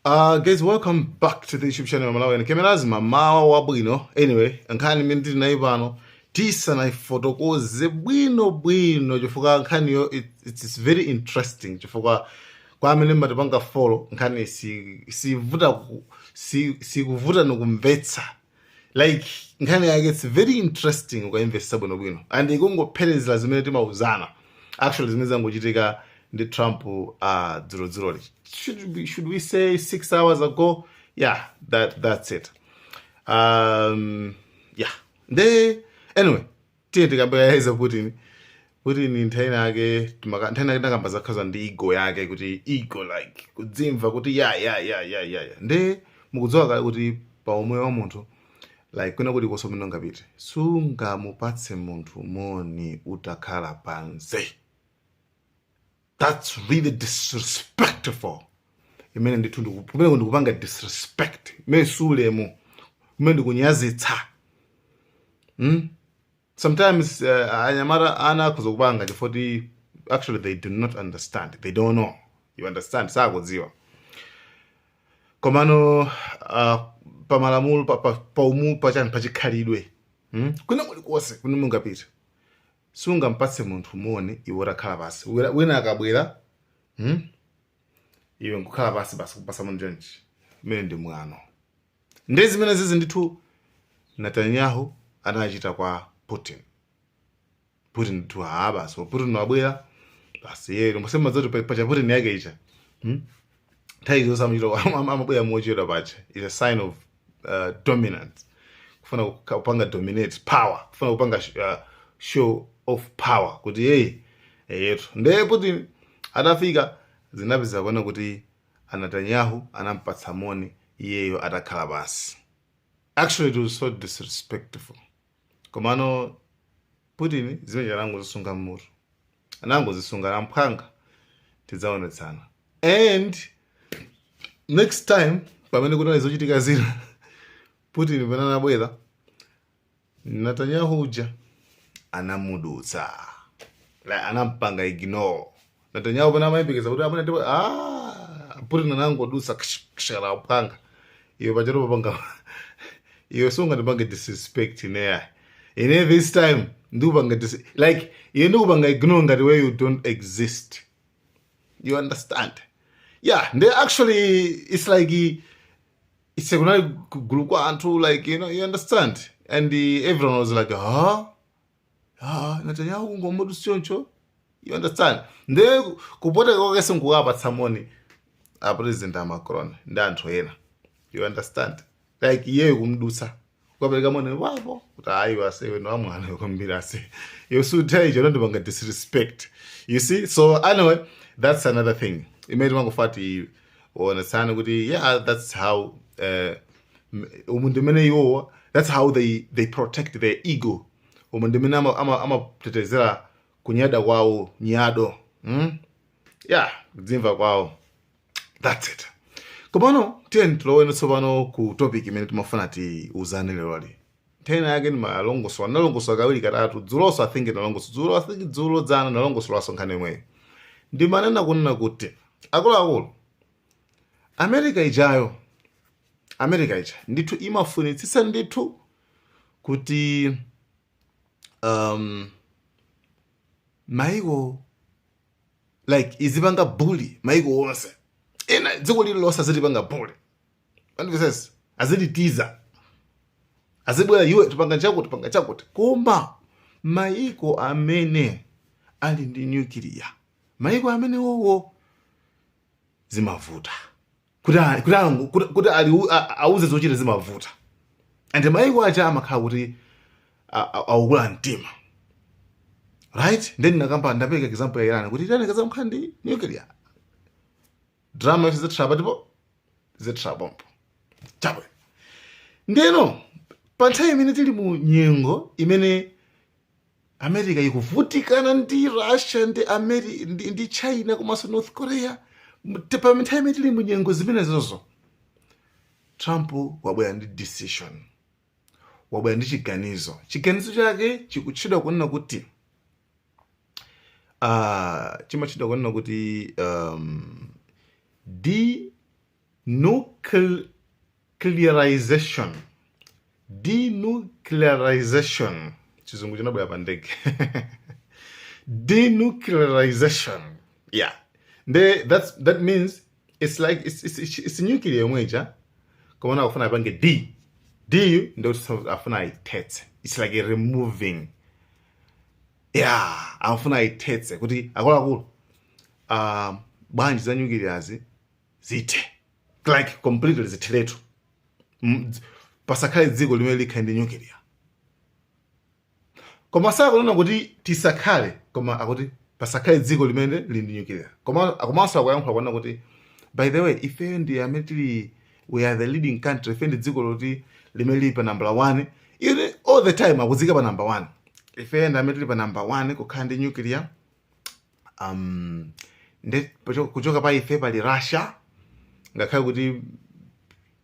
Guys, welcome back to the YouTube channel Malawi and Cameras. Mamawa wabwino. Anyway, nkhani imene ndili nayo pano tisanayifotokoze bwino bwino chifukwa nkhaniyo it's very interesting, chifukwa kwa amene mmatipanga follow, nkhani sivuta sikuvuta nikumvetsa. Like, nkhani yake, it's very interesting ukaimvetsa bwinobwino and ikungopherezera zimene timauzana. Actually, zimene zangochitika ndi Trump dzulodzuloli, should we say 6 hours ago? Yeah, that's it. Yeah, nde anyway, tiye tikambayeza Putin. Putin nthawi yake nthawi yake takamba zakhaza ndi ego yake, kuti ego, like kudzimva kuti ya. Nde mukudziwa kale kuti pa umoyo wa munthu, like kwina kuti konse umene ungapite, sungamupatse munthu moni utakhala pansi. That's really disrespectful. Imene ndithu kumene ndikupanga disrespect, imene sulemu, kumene ndikunyazitsa. Sometimes anyamata ana akhoza kupanga chifukwa actually they do not understand, they don't know, you understand? Sakudziwa. Komano pamalamulo, pa umu, pachani, pachikhalidwe, Kwina kulikonse kumene mungapite, sungampatse munthu moni iwe utakhala pasi. Wina akabwera, Iwe nkukhala pasi basi, kupasa munthu chonchi, imene ndi mwano. Ndi zimene zizi ndithu Netanyahu anachita kwa Putin. Putin ndithu, haa, basi, Putin wabwera basi, iye musemadzoti pacha Putin yake icha, Nthawi zonse amachita amabwera mochedwa pacha is a sign of dominance, kufuna kupanga dominate power, kufuna kupanga show of power kuti yeyi yetu. Ndiye Putin atafika, zinapeza kuona kuti a Netanyahu anampatsa moni iyeyo atakhala pansi. Actually, it was so disrespectful. Komano Putin zimene anangozisunga mmutu, anangozisunga namphwanga, tidzaonetsana. And next time pamene kunali zochitika zina, Putin pamene anabwera, Netanyahu uja anamudutsa, like anampanga ignore Netanyahu. Pamene amayembekeza kuti amene ndipo, ah, Putin anangodutsa kshara phwanga, iwe pachero papanga iwe sungandipange disrespect ineya. Ine this time ndikupanga like iwe ndikupanga ignore ngati where you don't exist, you understand? Yeah, they actually, it's like it's a kunali gulu kwa anthu, like, you understand? And everyone was like, "Huh, ah, Netanyahu kungomudutsa choncho," you understand? Nde kupoteka kwake sinkukapatsa moni a President a Macron ndi anthu ena, you understand? Like iyeyo kumdutsa, ukapereka moni wapo kuti ayi wase weno amwana kwambiri ase iwe sutha icho ndipanga disrespect, you see? So anyway, that's another thing imene timangofati onetsani kuti yeah, that's how umu ndimene iwowa, that's how they protect their ego. Umu ndimene amatetezera kunyada kwawo, nyado, Yeah, kudzimva kwawo. That's it. Komano tiye tiloweno tsopano ku topic imene timafuna tiuzane leroli. Nthena yake ndimalongosola, ndalongosola kawiri katatu dzulonso. I think ndalongosola dzulo, I think dzulo dzana ndalongosolanso nkhani imweyo. Ndimanena kunena kuti akuluakulu, America ijayo, America ija ndithu imafunitsitsa ndithu kuti maiko, like izipanga bully maiko onse ena, dziko lililonse azitipanga bully, andipesesa, azititiza, azibwera, iwe tipanga chakuti, tipanga chakuti. Koma maiko amene ali ndi nuclear, maiko amene wowo zimavuta kuti auze zochita, zimavuta. And maiko aja amakhala kuti awukula mtima, right? Then nakamba, ndapereka example ya Iran, kuti Iran ikazamkhala ndi nuclear, drama yonse zitha tipo zitha pompo chabwe. Ndeno pa nthawi imene tili mu nyengo imene America ikuvutikana ndi Russia ndi ndi China komanso North Korea, pa nthawi imene tili mu nyengo zimenezozo, Trump wabwera ndi decision, wabwera ndi chiganizo. Chiganizo chake chikutchedwa kunena kuti chimatchedwa kunena kuti denuclearization. Denuclearization, chizungu chinabwera pa ndege. Denuclearization, yeah. Nde that means it's like it's nuclear yomwe ija, koma akufuna apange d d, ndekuti afuna ayithetse. It's like a removing, yeah. Afuna ayithetse kuti akuluakulu, bwanji za nuclearzi zithe, like completely zitheretu. Pasakhale dziko limene likhale ndi nuclear. Koma sakunena kuti tisakhale, koma akuti pasakhale dziko limene lili ndi nuclear. Koma komanso akuyankhula kuona kuti, by the way, ifeyo ndi amene tili, we are the leading country. Ife ndi dziko loti limene lili pa number one. Ine all the time akudzika pa number one. Ife ndi amene tili pa number one kukhala ndi nuclear. Nde kuchoka pa ife pali Russia, ngakhale kuti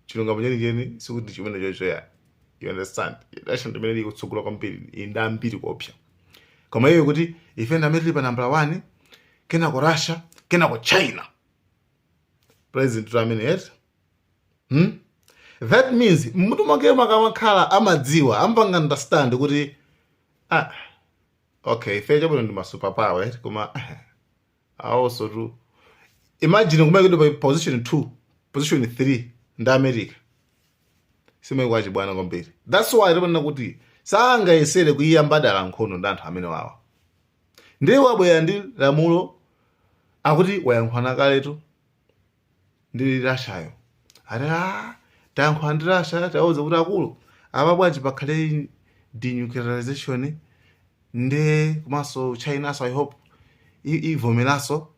chilungamo chenicheni sikuti chimene chocho ya, you understand? Russia ndimene ili kutsogola kwambiri, ili ndi ambiri kuopsa. Koma iye kuti ife ndi amene tili pa number one, kenako Russia, kenako China. President amene yet, That means mmutu mwake makamakhala amadziwa, amapanga understand kuti, ah, okay, ife chabwino ndi ma superpower eh, koma also to imagine kumene pa position 2, position 3 ndi America, simaiko achibwana kwambiri. That's why timanena kuti sangayesere kuiyamba dala nkhondo ndi anthu amene wawa. Ndiye wabwera ndi lamulo, akuti wayankhulana kaletu ndi Russiayo. Ati, ah, tayankhulana ndi Russia, tawauza kuti akulu apa bwanji pakhale denuclearization. Nde komanso Chinaso, I hope ivomeranso.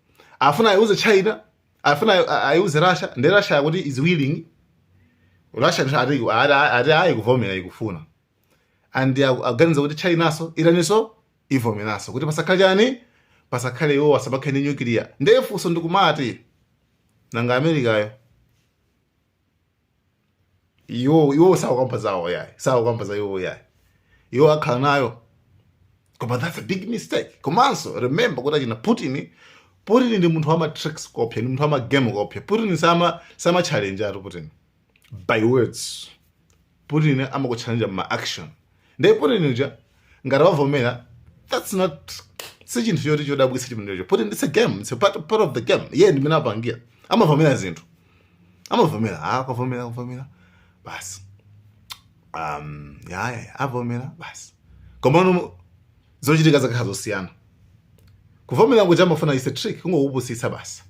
Afuna ayiuze China, afuna ayiuze Russia. Nde Russia akuti is willing. Russia ati ayi, kuvomera, ikufuna, and aganiza kuti Chinaso iraninso ivomeranso kuti pasakhale chani, pasakhale iwo asapakhale ndi nuclear. Nde funso ndikumati, nanga Americayo? Iwo sakukamba zawo yayi, sakukamba za iwo yayi. Iwo akhala nayo, koma that's a big mistake. Komanso remember kuti achina Putin, Putin ndi munthu wama tricks kopya, ndi munthu wama game kopya. Putin sama challenge atu Putin by words. Putin amakuchallenge ma action. Ndiye Putin uja ngati wavomera, that's not, si chinthu choti chodabwitsa chimenecho. Putin, it's a game, it's a part of the game. Iye ndimene apangira, amavomera zinthu, amavomera, ah, kavomera, kavomera basi. Ya, avomera basi, komano zochitika zakhala zosiyana. Kuvomera kuja amafuna, is a trick, kungokupusitsa basi.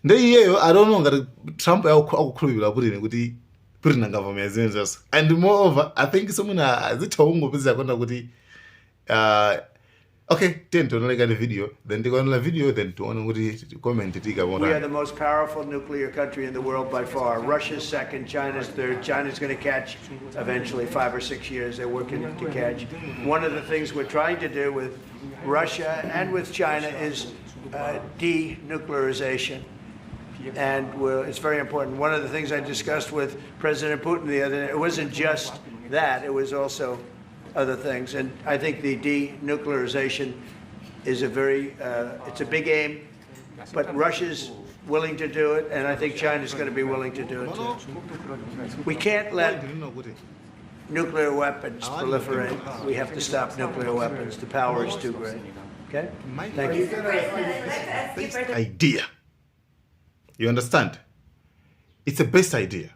Nde iyeyo, I don't know ngati Trump akukhulupirira Putin kuti Putin angavomera zimene zonse. And moreover, I think somwina azitha kungopezera kuona kuti, okay, tiye tionele kani video, then tikaonera video, then tione kuti comment We are tikamotani. the most powerful nuclear country in the world by far. Russia's second, China's third. China's going to catch eventually, 5 or 6 years. They're working to catch. One of the things we're trying to do with Russia and with China is denuclearization. And it's very important. One of the things I discussed with President Putin the other day, it wasn't just that, it was also other things. And I think the denuclearization is it's a big aim, but Russia's willing to do it, and I think China's going to be willing to do it too. We can't let nuclear weapons proliferate. We have to stop nuclear weapons. The power is too great. Okay? Thank you. President, I'd like to ask you further Idea, you understand? It's a best idea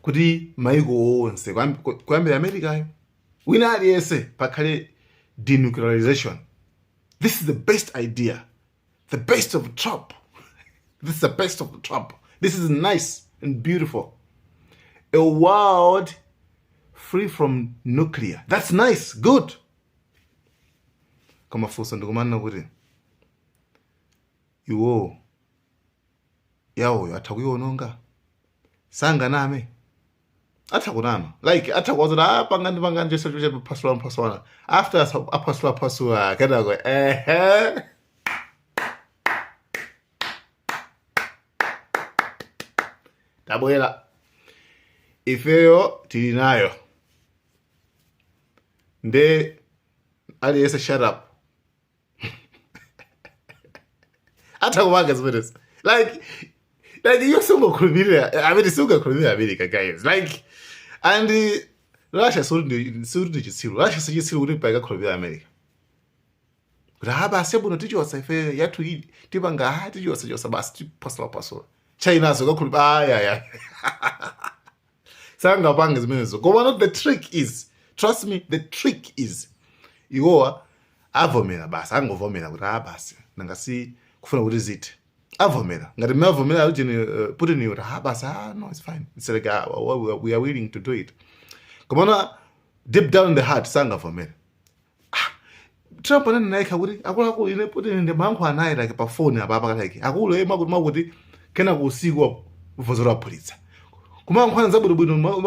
kuti maiko onse, kuyambira Americayo, wina aliyense, pakhale denuclearization. This is the best idea, the best of Trump. This is the best of Trump. This is nice and beautiful, a world free from nuclear. That's nice, good. Koma funso ndikumanena kuti iwo yawoyo atha kuiwononga, sanganame, atha kunama, like atha kuwaza, ah, pangani pangani chose chose, phasula phasula, after aphasula phasula, kenako ehe, tabwera ifeyo tili nayo, nde aliyense shut up. Atha kupanga zimenezi, like Like, you sungakhulupirira, I mean, sungakhulupirira America, guys. Like, and Russia suri ndi chitsiru. Russia si chitsiru kuti paikakhulupirira America kuti ha, basi, bwino, tichotsa ife yathu iyi, tipanga, ha, tichotsa chotsa basi, tipasula pasula. China so kakhulupirira ayaya, sangapange zimenezo. Koma not, the trick is, trust me, the trick is iwowa avomera basi, angovomera kuti ha, basi, nanga si kufuna kuti zithe. Avomera ngati mmene avomera ujeni Putin kuti ha, basi, ah, no, it's fine, it's like, we are willing to do it. Komana deep down in the heart sangavomere. Trump anene naye kuti, "Akuluakulu, ine Putin ndimayankhula naye like pa phone apapa, like akulu ema kuti makuti kena ku usiku vozora aphulitsa kumayankhulana zabwinobwino,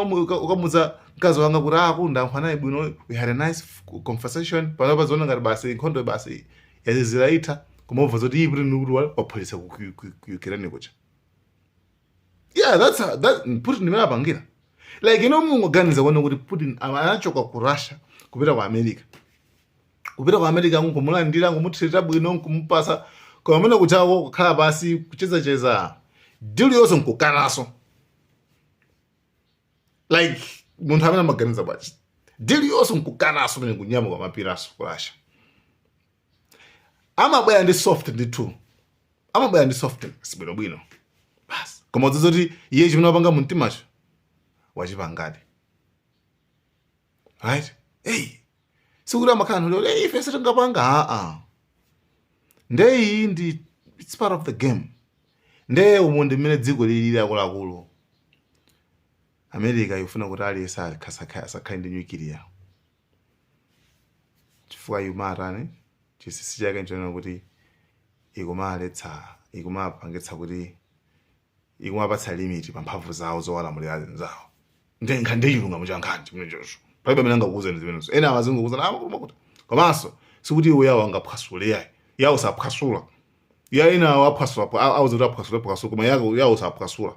ukamuza mkazi wanga kuti akulu ndayankhula naye bwino, we had a nice conversation." Pano paziona ngati basi nkhondo basi yazizira, itha, koma ubva zoti iyi Putin kuti waphulitsa ku Ukraine kucha. Yeah, that's how, that Putin ndimene apangira. Like, ino mungoganiza kuona kuti Putin anachoka ku Russia kupita ku America, kupita ku America nkumulandira, nkumuthirira bwino, nkumupasa, koma amene kuchako kukhala pasi kuchezacheza, deal yonse nkukanaso. Like, munthu amene amaganiza bwachi, deal yonse nkukanaso, mene kunyamuka mapiraso ku Russia, amabwera ndi soft ndithu, amabwera ndi softness bwinobwino basi, koma udziza kuti iye chimene wapanga mumtimacho wachipangadi, right? Hey, sikuti amakhala anthu lero, "Hey, ife sitingapanga." Aa, ndeyi ndi, it's part of the game. Nde umu ndi mmene dziko lilili, akuluakulu. America ikufuna kuti aliyense asakhale ndi nuclear, chifukwa imatani, chinsinsi chake nchonena kuti ikumaletsa, ikumapangitsa kuti ikumapatsa limit pa mphamvu zawo zowalamulira anzawo. Nde nkhani ndi chilungamo cha nkhani chimene chocho, palibe amene angakuwuzeni zimenezo. Ena amazungu kuwuzana amakuti, komanso sikuti iwo yawo angaphwasule, yayi, yawo saphwasula ya ena awo aphwasula, awuza kuti aphwasula phwasula, koma yako yawo saphwasula.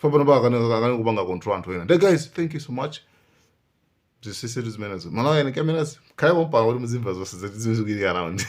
Pano pa akane kupanga control anthu ena. Nde guys, thank you so much. Zisisitu zimenezo, Malawi cameras, khale pompano kuti muzimva zonse zimene zikuchitika around.